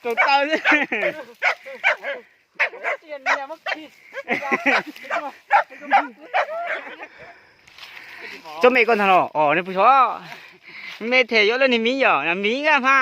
Rau taw xwb. Tso me koj ntag los os, nej puas xyov? Me them yuav lawv niag miv yom, miv nkaj hma.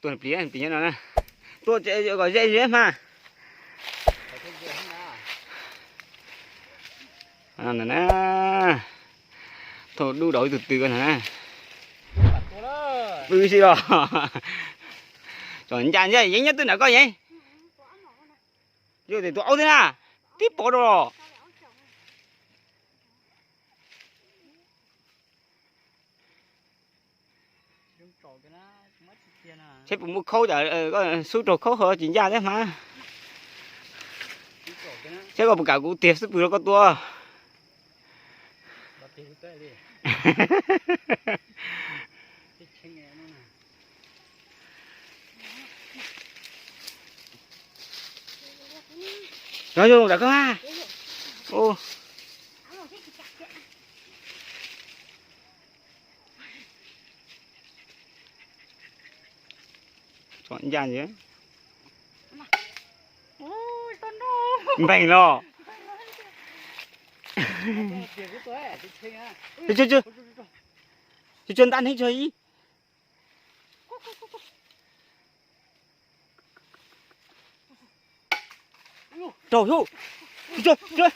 Tua plis plis nyob no na. Tua kom ze ze hma. Thaum dub daus ib tug tw ko na. Pw si los. Tsom ncaj ncaj yeej nyob twg nram koj yeej. Yog tias tus aub thiab na, tib pov rau los. Saib puas muaj khaub, xub raug khaub ho tsis ncaj thiab hma. Saib koj puas kam kuv tiag xub pwg rau koj tua. Nyob zoo, nram koj. Tsom ncaj ntag. Npeeg los. Tsuag tsuag ntab neeb tsuag ib. Raug xwb. Raug xwb.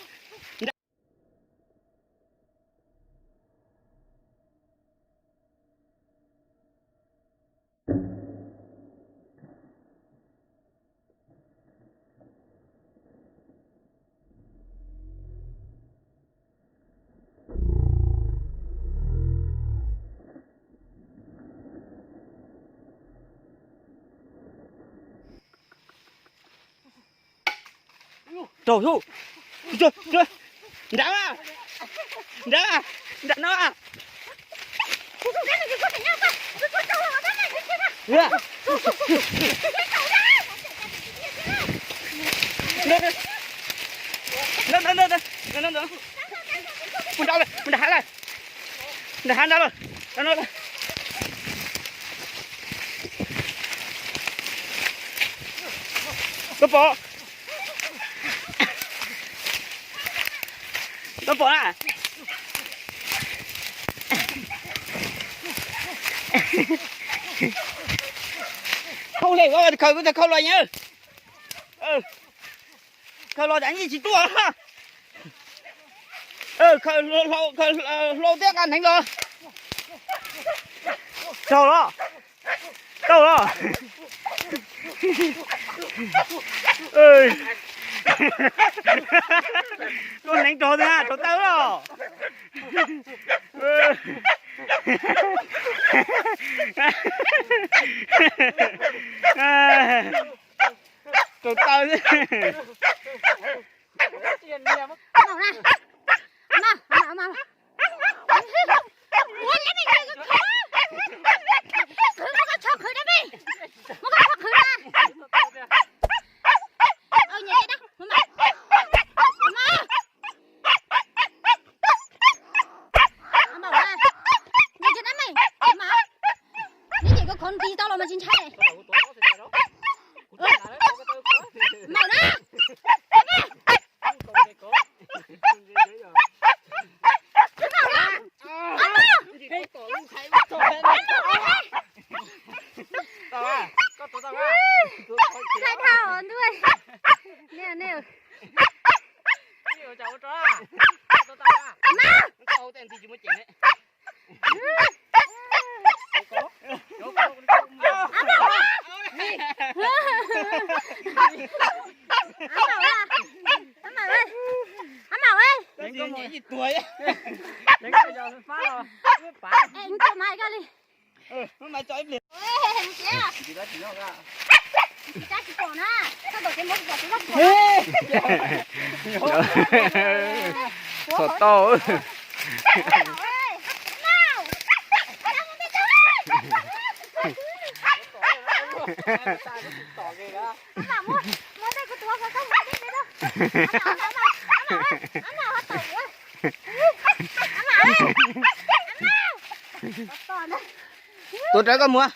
Nrad, nrad, nrad no. Mus nrad lawm, mus nrad hav lawm. Nrad hav nrad lawm. Koj pom, koj pom na. Khau le, khaws kuv tag khau los yom. Khaws los tas yeej tsis tuaj. Khaws hlau thiab nqa hneev los. Raug los, tau los. Koj hneev raug na, raug taw los. Raug taw xwb. Neb cem koj khov nqis tau los mas tsis ntshai. Maum na. Ntshai dhau ntuj. Neb, neb. Txhom tau. Tuav rawv koj mus.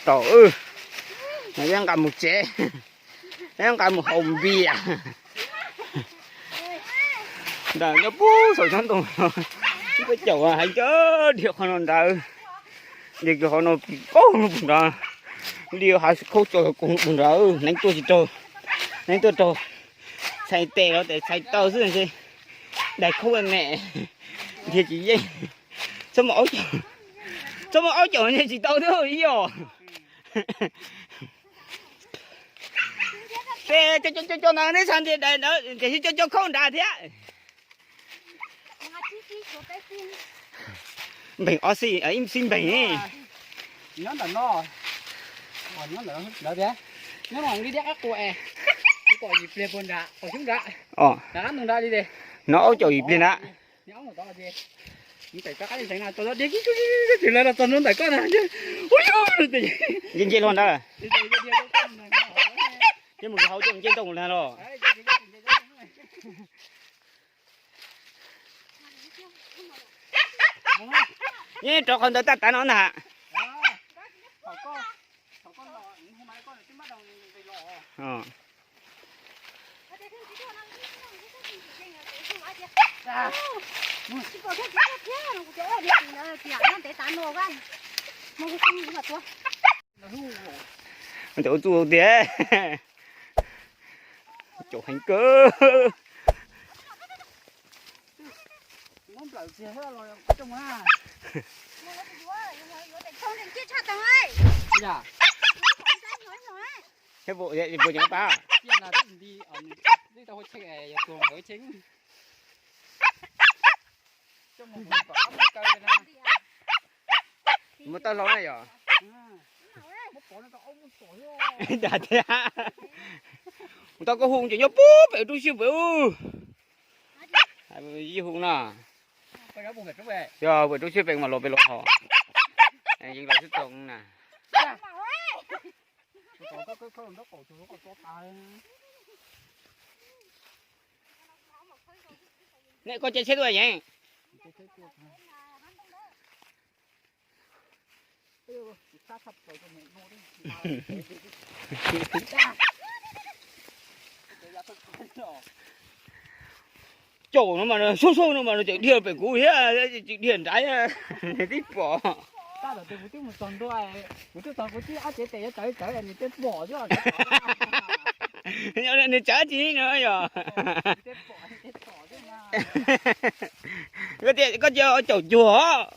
Tau, no yeej nqa mus tsev, yeej nqa mus haus npias. Ntawm nyob puag saum tsob ntoo, ib pab caum heev, dhia qhov no ntawd, dhia kiag qhov no, pum nrad, dhia hav khaub tso kuv pum nrad, neeb tuaj tsis raug, neeb tuaj raug, txhais tes los tes txhais taw xwb, daim khaub me me, dhia tsis yeej. Txhob muaj aub caum, txhob muaj aub caum nce tsis tau thiab ib yam. Ces cov cov ntawd neb xav ntiag daim ntawd tiam sis cov cov khaub nrad thiab. Npeeg ob xij, ib xij npeeg. Nyob ntawm no, nyob ntawd thiab, nyob no li diab qab qua es, pom yim pliag puag nrad, qhov xyoob nrad, nrad qab ntoo nrad li. No aub caum yim pliag nrad. Nce nce luaj ntawd. Ces mus hauv coj nce ntoo los. Yeej rov qhov ntawd tag tag no ntag. Ua txuj tiag, caum heev kawg. Thiab puas ceev pab? Muaj tawb hlau na yom? Dag thiab. Mus tau koj hu ces nyob puag pem rub siab pem ub. Ib hu no. Yog pem rub siab pem mas los pem los ho. Yeej los xwb tau na. Nej koj caij tsheb tuaj yeej. Caum no mas, sub sub no mas nws tseem dhia pem kuv thiab, tsis dhia nrad, nws twb pom. Kuv twb mus txog ntua, kuv twb txog kuv tib ob tsev tes yuav tawv tawv nws twb pom xwb. Nws tsav tsis no yog. Koj cia caum cuag.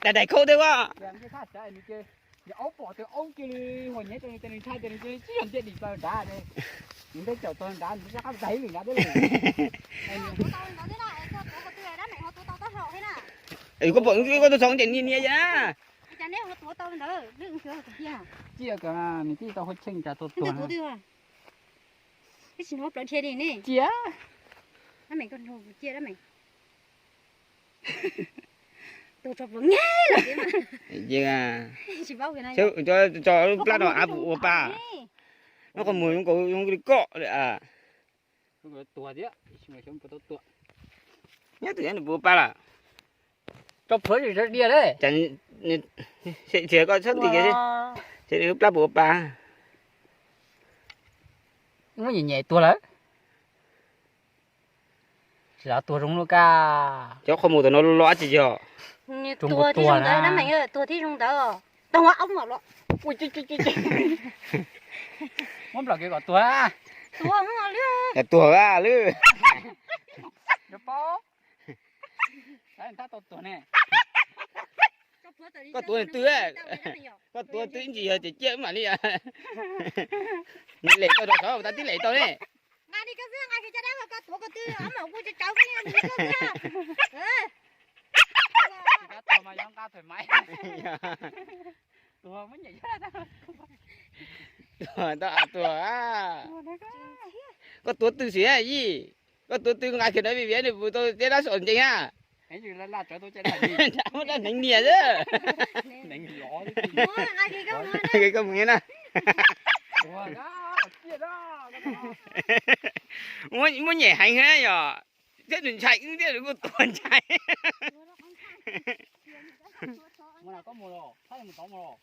Daim daim khaub thiab as. Nws aub pom tus aub cia li huas nyiav rau nws, nws ntshai ces nws cia li tsib yog ntiaj dim plaws nrad. Nws ntawd caum tau nrad, nws rov qab daig lwm nrad thiab. Koj pom koj tus txhoov ces nias nias yas. Tsis yog, nws tij tau hua tsheej cas tuag tuag. Cia. Tso lub plab no av puas ua pa. Nub qhov muag zoo nkaus zoo li koj li a. Nyob twg nws puas ua pa lawm. Tso plhuav tsis tso diav li. Tsis koj txhob nti kiag, lub plab puas ua pa. Muab nyem nyem tuag lawm. Tsis lam tuag zoo luaj kaj. Cov qhov muag tam no lo dab tsi yog? Tuag tib zoo ntawd, dab meem tuag tib zoo ntawd. Tau aub mam los. Muab nplaum kiag kom tuag. Tuag li. Koj tuav nws twg? Koj tuav twg ib ntsis yog ces ciaj mam li. Nws lem tau rau saud tas tib lem tau ne. Tuag, tuag. Koj tuav twg xwb Yij? Koj tuav twg nqa kiag ntawd vim vim nws puas tau tej dab xom ncees na. Muab dab hneev nias xwb. Koj mus na. Muab nyem heev yom. Thiab nws ntshai wb thiab nws kuj tuag ntshai.